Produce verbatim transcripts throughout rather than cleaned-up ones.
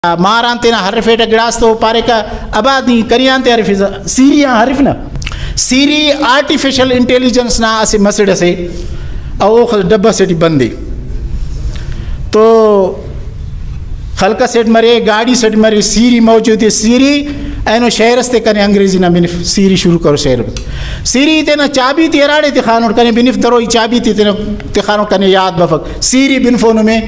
مار آن تینا ہرفیٹہ گڑاس تو پاریکہ، ابا نی کری آن تے ہرفسہ، سیری آن ہرف نہ۔ سیری آرٹیفیشل انٹیلیجنس نا اسہ مسڑ اسے، او اوخہ ڈبہ سے ٹی بندے۔ تو خلق اسیٹ مرے، گاڑی اسیٹ مرے، سیری موجود ءِ۔ سیری اینو شعر اس تے کنے انگریزی نا بنف، سیری شروع کرو شعر۔ سیری تینا چابی تے ہراڑے تخانوٹ کنے بنف، درو ای چابی تے تینا تخانوٹ کنے یاد بفک۔ سیری بنفو نمے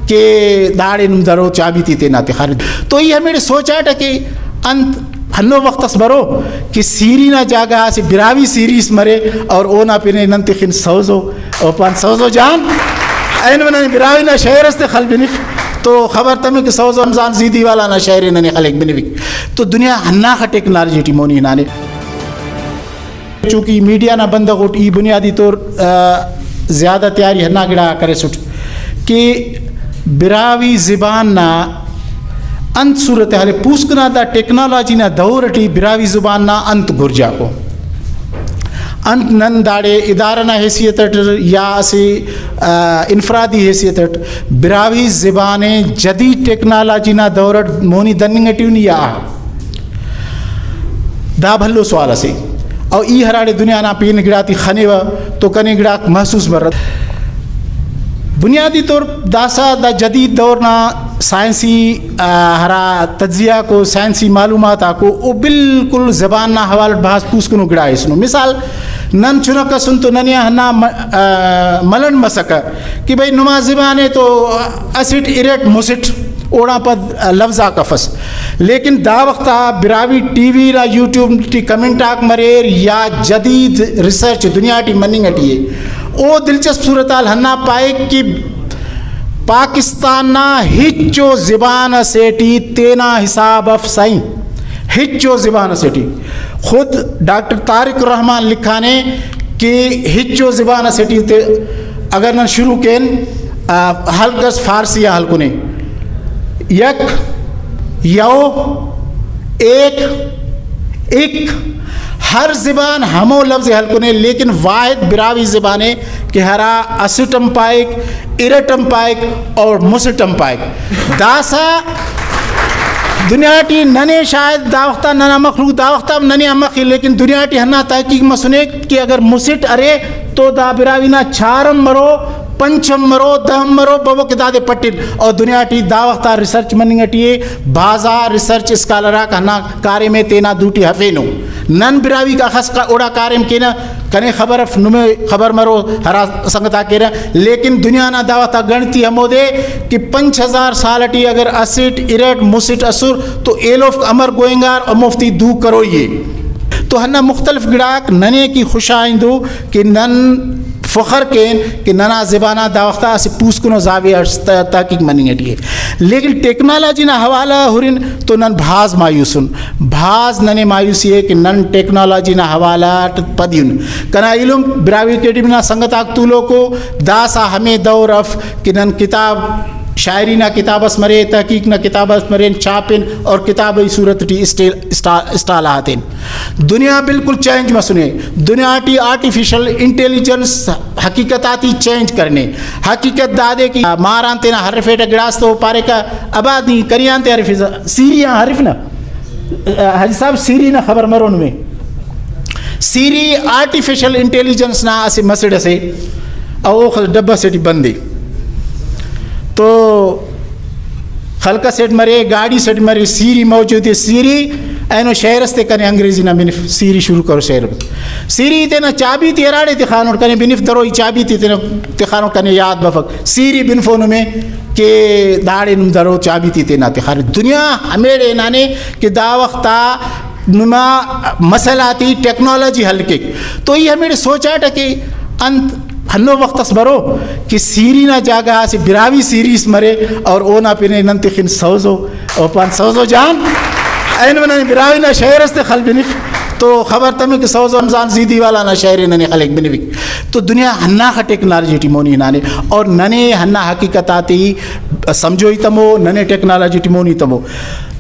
کہ داڑے نم درو چابی تے تینا تخانے۔ تو ای ہمیڑے سوچاٹہ کہ انت ہندنو وخت اس برو کہ سیری نا جاگہ اسہ براہوئی سیری اس مرے اور اونا پن ءِ نن تخن سوزو، او پان سوزو جان، اینو ننے براہوئی نا شعر اس تے خل بنف۔ تو خبر تمے کہ سوزو رمضان زیدی والا نا شعر ءِ ننے خلیک بنفک۔ تو دنیا ہنداخہ ٹیکنالوجی ٹی مونی ہنانے۔ چونکہ ای میڈیا نا بندغ اٹ، ای بنیادی طور، آ، زیادہ تیاری ہندا گڑا کریسٹ کہ براہوئی زبان نا انت صورتحال ءِ، پوسکنا دا ٹیکنالوجی نا دور اٹی براہوئی زبان نا انت گرجاکو، انت نن داڑے ادارہ نا حیثیت اٹ یا اسہ، آ، انفرادی حیثیت اٹ براہوئی زبان ءِ جدید ٹیکنالوجی نا دور اٹ مونی دننگ اٹی ان یا؟ دا بھلو سوال اسے۔ او ای ہراڑے دنیا نا پین گڑاتے خنیوہ تو کنے گڑاک محسوس مرہ۔ بنیادی طور داسہ دا جدید دور نا سائنسی، آ، ہرا تجزیہ کو، سائنسی معلومات آکو، او بالکل زبان نا حوالہ اٹ بھاز پوسکنو گڑا ہیسنو۔ مثال، نن چنک اسن تو ننے آ ہندا م-، آ، ملنڈ مسکہ کہ بھئی نما زبان ءِ تو اسٹ ارٹ مسٹ اوڑان پد لفظ آک افس۔ لیکن دا وخت آ براہوئی ٹی وی نا یوٹیوب ٹی کمنٹ آک مریر یا جدید ریسرچ دنیا ٹی مننگ ٹی ءِ، او دلچسپ صورتحال ہندا پائک کہ پاکستان نا ہچو زبان اسے ٹی تینا حساب اف سائیں، ہچو زبان اسے ٹی۔ خود ڈاکٹر طارق الرحمن لکھانے کہ ہچو زبان اسے ٹی تے اگر نن شروع کین، آ، ہلک اس فارسی آ ہلکنے، یک، یو، ایک، اک، ہر زبان ہمو لفظ ءِ ہلکنے، لیکن واحد براہوئی زبان ءِ کہ ہرا اسٹ ہم پائک، ارٹ ہم پائک اور مسٹ ہم پائک۔ داسہ دنیا ٹی ننے شاید دا وخت آ ننا مخلوق دا وخت آ ننے ہم مخ ءِ، لیکن دنیا ٹی ہندا تحقیق مسنے کہ اگر مسٹ ارے تو دا براہوئی نا چھار ہم مرو، پنچ ہم مرو، دہ ہم مرو، ببو کہ دادے پٹن۔ اور دنیا ٹی دا وخت آ ریسرچ مننگ ٹی ءِ، بھازا ریسرچ اسکالر آک ہندا کاریم ءِ تینا دوٹی ہفینو۔ نن براہوئی کا اخس کا اوڑا کاریم کینہ، کنے خبر اف، نمے خبر مرو، ہرا سنگت آک کیرہ، لیکن دنیا نا دا وخت آ گنڑتی ہمودے کہ پنچ ہزار سال ٹی اگر اسٹ ارٹ مسٹ اسر تو ایلوفک امر گوئنگار، ہموفتے دو کروئی ءِ۔ تو ہندا مختلف گڑاک ننے کہ خوشائندو کہ نن فخر کین کہ ننا زبان آ دا وخت آ اسہ پوسکنو زاویہ اٹ ت-، تحقیق مننگ ٹی ءِ۔ لیکن ٹیکنالوجی نا حوالہ ہرن تو نن بھاز مایوس ان، بھاز ننے مایوسی ءِ کہ نن ٹیکنالوجی نا حوالہ اٹ پدی ان۔ کنا ایلم براہوئی اکیڈمی نا سنگت آک تولوکو، داسہ ہمے دور اف کہ نن کتاب، شاعری نا کتاب اس مرے، تحقیق نا کتاب اس مرے، چھاپن اور کتابی صورت ٹی اسٹیل-، اسٹا-، اسٹال آتین۔ دنیا بالکل چینج مسنے۔ دنیا ٹی آرٹیفیشل انٹیلیجنس حقیقت آتے چینج کرنے۔ حقیقت دادے کہ مار آن تینا ہرفیٹہ گڑاس تو پاریکہ، ابا نی کری آن تے ہرفسہ، سیری آن ہرف نہ۔ حاجی صاحب، سیری نا خبر مرو نمے۔ سیری آرٹیفیشل انٹیلیجنس نا اسہ مسڑ اسے، او اوخہ ڈبہ سے ٹی بندے۔ تو خلق اسیٹ مرے، گاڑی اسیٹ مرے، سیری موجود ءِ۔ سیری اینو شعر اس تے کنے انگریزی نا بنف، سیری شروع کرو شعر۔ سیری تینا چابی تے ہراڑے تخانوٹ کنے بنف، درو ای چابی تے تینا تخانوٹ کنے یاد بفک۔ سیری بنفو نمے کہ داڑے نم درو چابی تے تینا تخانے۔ دنیا ہمیڑے ہنانے کہ دا وخت آ نما مسئلہ آتے ٹیکنالوجی حل کیک۔ تو ای ہمیڑے سوچاٹہ کہ انت ہندنو وخت اس برو کہ سیری نا جاگہ اسہ براہوئی سیری اس مرے اور اونا پن ءِ نن تخن سوزو، او پان سوزو جان، اینو ننے براہوئی نا شعر اس تے خل بنف۔ تو خبر تمے کہ سوزو رمضان زیدی والا نا شعر ءِ ننے خلیک بنفک۔ تو دنیا ہنداخہ ٹیکنالوجی ٹی مونی ہنانے اور ننے ہندا حقیقت آتے ای سمجھوئی تمو، ننے ٹیکنالوجی ٹی مونی تمو۔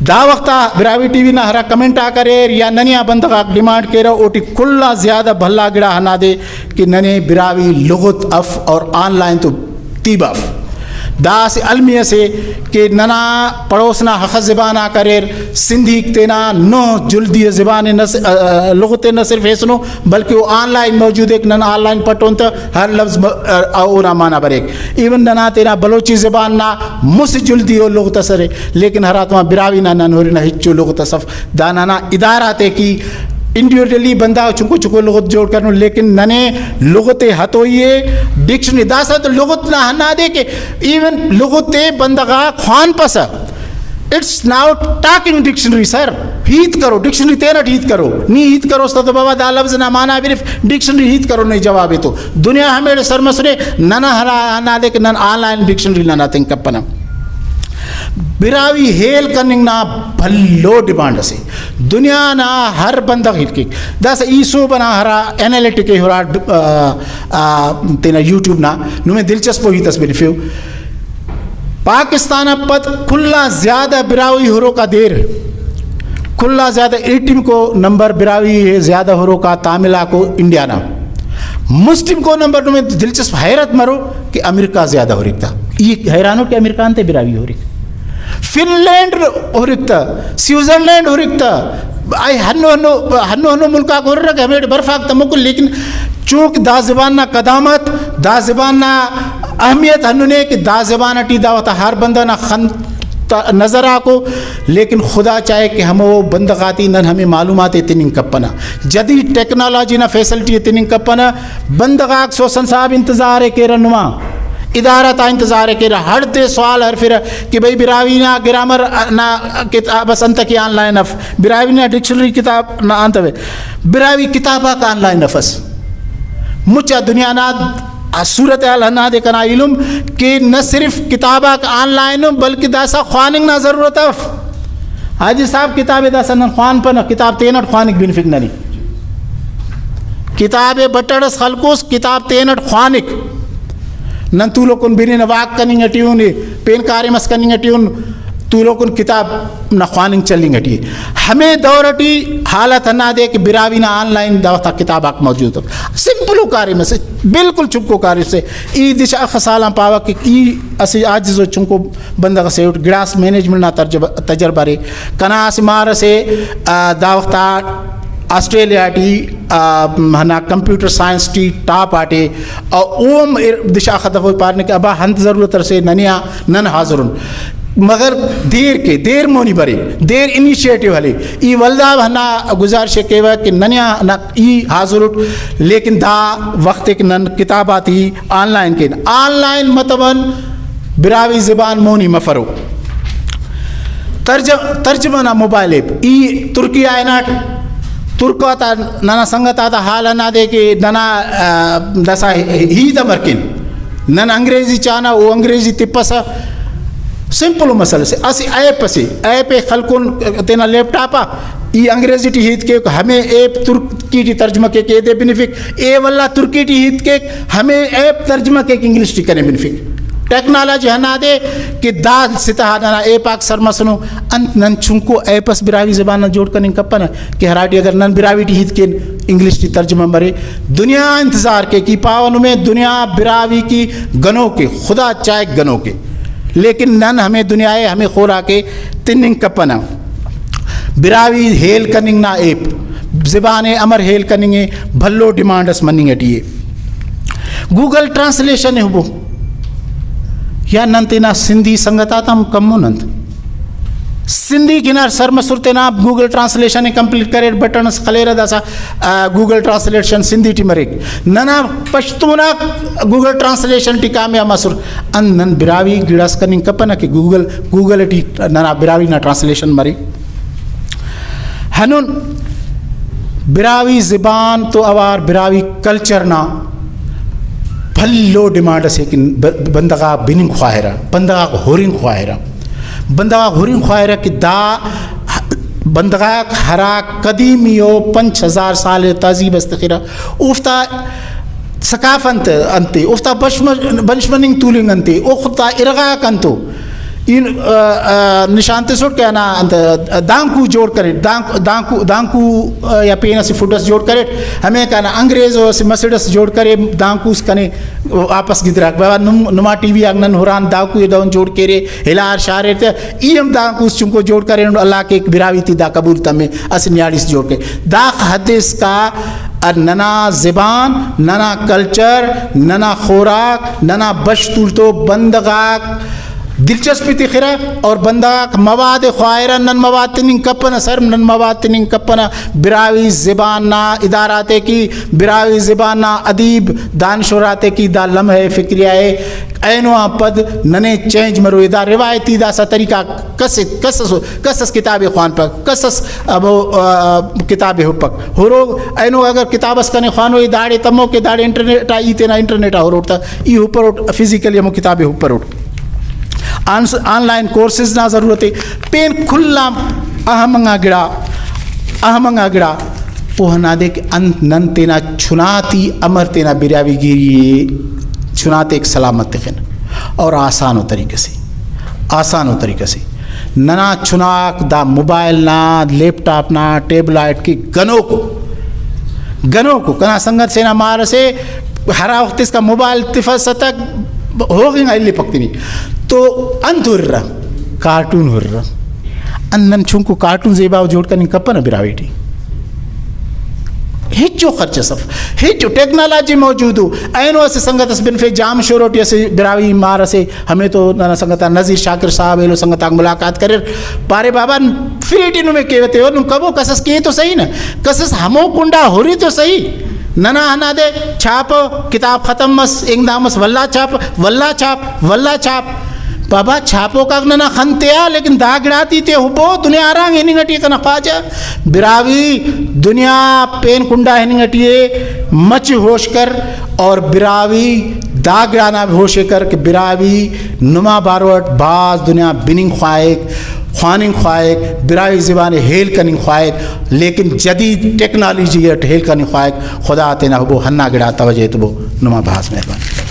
دا وخت آ براہوئی ٹی وی نا ہرا کمنٹ آک اریر یا ننے آ بندغ آک ڈیمانڈ کیرہ، اوٹی کل آن زیادہ بھلا گڑا ہندادے کہ ننے براہوئی لغت اف اور آن لائن تو تیبہ اف۔ دا اسہ المی اسے کہ ننا پڑوس نا ہخس زبان آک اریر، سندھیک تینا نہہ جلدی زبان ءِ نہ ص-، آ، آ، لغت ءِ نہ صرف ہیسنو، بلکہ او آن لائن موجود ایک، نن آن لائن پٹون تہ ہر لفظ م-، آ، آ، اونا معنی بریک۔ ایون ننا تینا بلوچی زبان نا مسہ جلدی او لغت اس ارے، لیکن ہراتما براہوئی نا نن ہرنہ ہچو لغت اس اف۔ دا ننا ادارہ تے کی انڈیویجولی بندغ چنکو چنکو لغت جوڑ کرنو، لیکن ننے لغت ءِ ہتوئی ءِ، ڈکشنری داسہ تو لغت نا ہندادے کہ ایون لغت ءِ بندغ آک خوانپسہ۔ It's now talking dictionary sir. ہیت کرو، ڈکشنری تینٹ ہیت کرو۔ نی ہیت کروس تہ تو بابا دا لفظ نا معنی بریف، ڈکشنری ہیت کرو نی جواب ایتو۔ دنیا ہمیڑے سر مسنے، ننا ہرا ہندادے کہ نن آن لائن ڈکشنری ننا تنگ کپنہ۔ براہوئی ہیل کننگ نا بھلو ڈیمانڈ اسے، دنیا نا ہر بندغ ہیل کیک۔ داسہ ای صوب ئنا ہرا اینالیٹک ءِ ہراٹ، آ، آ، تینا یوٹیوب نا نمے دلچسپ ءُ ہیت اس بنفیو۔ پاکستان آ پد کل آن زیادہ براہوئی ہروک آ دیر، کل آن زیادہ ایٹی کو نمبر براہوئی زیادہ ہروک آ تامل آکو انڈیا نا۔ مسٹم کو نمبر نمے دلچسپ حیرت مرو کہ امریکہ زیادہ ہریک تا۔ ای حیرانو کہ امریکہ انتے براہوئی ہریک۔ فن لینڈ ہریک تا، سوئٹزرلینڈ ہریک تا۔ آئی ہنو ہنو، ہنو ہنو ملک آک ہررہ کہ ہمیٹے برف آک تموکو، لیکن چونکہ دا زبان نا قدامت، دا زبان نا اہمیت ہندن ءِ کہ دا زبان ٹی دا وخت ہر بندغ نا خن تا نظر آکو، لیکن خدا چاہے کہ ہمو بندغ آتے نن ہمے معلومات ءِ تننگ کپنہ، جدید ٹیکنالوجی نا فیسلٹی ءِ تننگ کپنہ۔ بندغ آک سوسن صاحب انتظار ءِ کیرہ، نما ادارہ تا انتظار ءِ کیرہ، ہڑدے سوال ہرفرہ کہ بھئی براہوئی نا گرامر نا کتاب اس انتکہ آن لائن اف، براہوئی نا ڈکشنری کتاب نا انتوے، براہوئی کتاب آک آن لائن افس۔ مچا دنیا نا صورتحال ہندادے کنا ایلم کہ نہ صرف کتاب آک آن لائن ءُ بلکہ داسہ خواننگ نا ضرورت اف۔ حاجی صاحب کتاب ءِ داسہ نن خوانپنہ، کتاب تینٹ خوانک بنفک ننے۔ کتاب ءِ بٹڑ اس خلکوس، کتاب تینٹ خوانک۔ نن تولوکن بننہ واک کننگ ٹی اُن، پین کاریم اس کننگ ٹی اُن، تولوکن کتاب نا خواننگ چلینگ ٹی ءِ۔ ہمے دور ٹی حالت ہندادے کہ براہوئی نا آن لائن دا وخت آ کتاب آک موجود ءُ۔ سمپلو کاریم اسے، بالکل چنکو کاریم سے۔ ای دچہ اخہ سال آن پاوہ کہ ای اسہ عاجز ءُ چنکو بندغ اسے اٹ، گڑاس مینجمنٹ نا ترجبہ، تجربہ ارے۔ کنا اسہ مار اسے، آ، دا وخت آ آسٹریلیا ٹی، آ، ہندا کمپیوٹر سائنس ٹی ٹاپ آٹے، او، او ہم ار-، دچہ اخہ دفعہ پارنے کہ ابا انت ضرورت اسے ننے آ، نن حاضر ان۔ مگر دیر کے، دیر مونی برے، دیر انیشیٹو ہلے۔ ای ولدا ہندا گزارش ءِ کیوہ کہ ننے آ ہندا ای حاضر اٹ، لیکن دا وخت ءِ کہ نن کتاب آتے آن لائن کین۔ آن لائن متون براہوئی زبان مونی مفرو۔ ترج-، ترجمہ نا موبائل ایپ، ای ترکی آ ہناٹ، ترک آتا ننا سنگت آتا حال ہندادے کہ ننا، آ، داسہ ہیت امر کن۔ نن انگریزی چانہ، او انگریزی تپسہ۔ سمپل مسئلہ سے، اسہ ایپ اسے، ایپ ءِ خلکن تینا لیپ ٹاپ آ، ای انگریزی ٹی ہیت کیک، ہمے ایپ ترکی ٹی ترجمہ کیک، ایدے بنفک، اے ولدا ترکی ٹی ہیت کیک، ہمے ایپ ترجمہ کیک انگلش ٹی کنے بنفک۔ ٹیکنالوجی ہندادے کہ دا سطح آ ننا ایپ آک سر مسنو، انت نن چنکو ایپ اس براہوئی زبان نا جوڑ کننگ کپنہ کہ ہراٹی اگر نن براہوئی ٹی ہیت کین، انگلش ٹی ترجمہ مرے۔ دنیا انتظار کیک، ای پاوہ نمے دنیا براہوئی کی گنوک ءِ، خدا چاہک گنوک ءِ۔ لیکن نن ہمے دنیا ءِ، ہمے خوراک ءِ تننگ کپنہ۔ براہوئی ہیل کننگ نا ایپ، زبان ءِ امر ہیل کننگ ءِ، بھلو ڈیمانڈ اس مننگ ٹی ءِ۔ گوگل ٹرانسلیشن ءِ ہبو، یا نن تینا سندھی سنگت آتا ہم کمون انت؟ سندھی کنار سر مسر تینا گوگل ٹرانسلیشن ءِ کمپلیٹ کریر، بٹن اس خلیرہ داسہ، آ، گوگل ٹرانسلیشن سندھی ٹی مریک۔ ننا پشتون آک گوگل ٹرانسلیشن ٹی کامیاب مسر۔ انت نن براہوئی گڑاس کننگ کپنہ کہ گوگل، گوگل ٹی ننا براہوئی نا ٹرانسلیشن مرے۔ ہنون براہوئی زبان تو اوار براہوئی کلچر نا بھلو ڈیمانڈ اسے کہ ب-، بندغ آک بننگ خواہرہ، بندغ آک ہرنگ خواہرہ۔ بندغ آک ہرنگ خواہرہ کہ دا بندغ آک ہرا قدیمی ءُ پنچ ہزار سال ءِ تہذیب اس تخرہ، اوفتا ثقافت انتے، اوفتا بش-، بنش مننگ تولنگ انتے، اوفتا ارغاک انتو، ای، آ، آ، نشان تسٹ کہ ہندا انت دانکو جوڑ کریٹ، دانک-، دانکو، دانکو، آ، یا پین اسہ فڈ اس جوڑ کریٹ، ہمے کنا انگریز و اسہ مسڑ اس جوڑ کرے، دانکوس کنے واپس گدراک۔ بابا نم-، نما ٹی وی آک نن ہران دانکو ءِ دہن جوڑ کیرے، ہلار شاریر تہ ای ہم دانکوس چنکو جوڑ کرینٹ، اللہ کیک براہوئی تے دا قبول تمے، اسہ نیاڑی اس جوڑ کے۔ داخہ حد اسکا ننا زبان، ننا کلچر، ننا خوراک، ننا بش تولتو بندغ آک دلچسپی تخرہ اور بندغ آک مواد خواہرہ، نن مواد تننگ کپنہ، سر نن مواد تننگ کپنہ، براہوئی زبان نا ادارہ آتے کی، براہوئی زبان نا ادیب دانشور آتے کی دا لمحہ فکریہ ءِ۔ اینو آن پد ننے چینج مروئے، دا روایتی داسہ طریقہ کس، کس اس، کس اس کتابے خوانپک، کس اس ہمو، آ، کتابے ہپک۔ ہرو اینو اگر کتاب اس کنے خوانوئی داڑے تمو کہ داڑے انٹرنیٹ آ ای تینا انٹرنیٹ آ ہروٹ تہ ای ہپروٹ، فزیکلی ہمو کتابے ہپروٹ۔ آن، آن لائن کورسز نا ضرورت ءِ۔ پین کل آن اہم انگا گڑا، اہم انگا گڑا او ہندادے کہ انت نن تینا چناتی امر تینا براہوئی گیری ءِ چناتیک سلامت تخن اور آسانو طریقہ سے، آسانو طریقہ سے۔ ننا چناک دا موبائل نا، لیپ ٹاپ نا، ٹیبلائٹ کہ گنوکو، گنوکو۔ کنا سنگت سے نا مار اسے ہرا وخت اسکا موبائل تفسہ تہ ہوغنگ آ الیپک تینے تو انت ہررہ؟ کارٹون ہررہ۔ انت نن چنکو کارٹون زیباؤ جوڑ کننگ کپنہ براہوئی ٹی؟ ہچو خرچ اس اف، ہچو ٹیکنالوجی موجود ءُ۔ اینو اسہ سنگت اس بنفے جام شورو ٹی اسہ براہوئی مار اسے، ہمے تو ننا سنگت آک نذیر شاکر صاحب ایلو سنگت آک ملاقات کریر، پارے بابا فری ٹی نمے کیوہ تیوہ، نم کبو کس اس کے تو صحیح نہ، کس اس ہمو کنڈا ہُرے تو صحیح۔ ننا ہندادے چھاپ کتاب ختم مس، انگ دا مس، ولدا چھاپ، ولدا چھاپ، ولدا چھاپ۔ بابا چھاپوکاک ننا خن تیا، لیکن دا گڑاتے تے ہُبو، دنیا ہرانگ ہننگ ٹی ءِ کنا خواجہ۔ براہوئی دنیا پین کنڈا ہننگ ٹی ءِ، مچہ ہوش کر اور براہوئی دا گڑانا بھی ہوش ءِ کر کہ براہوئی نما باروٹ بھاز دنیا بننگ خواہک، خواننگ خواہک، براہوئی زبان ءِ ہیل کننگ خواہک، لیکن جدید ٹیکنالوجی اٹ ہیل کننگ خواہک۔ خدا تینا ہبو ہندا گڑا توجہ ایتبو۔ نما بھاز مہربانی۔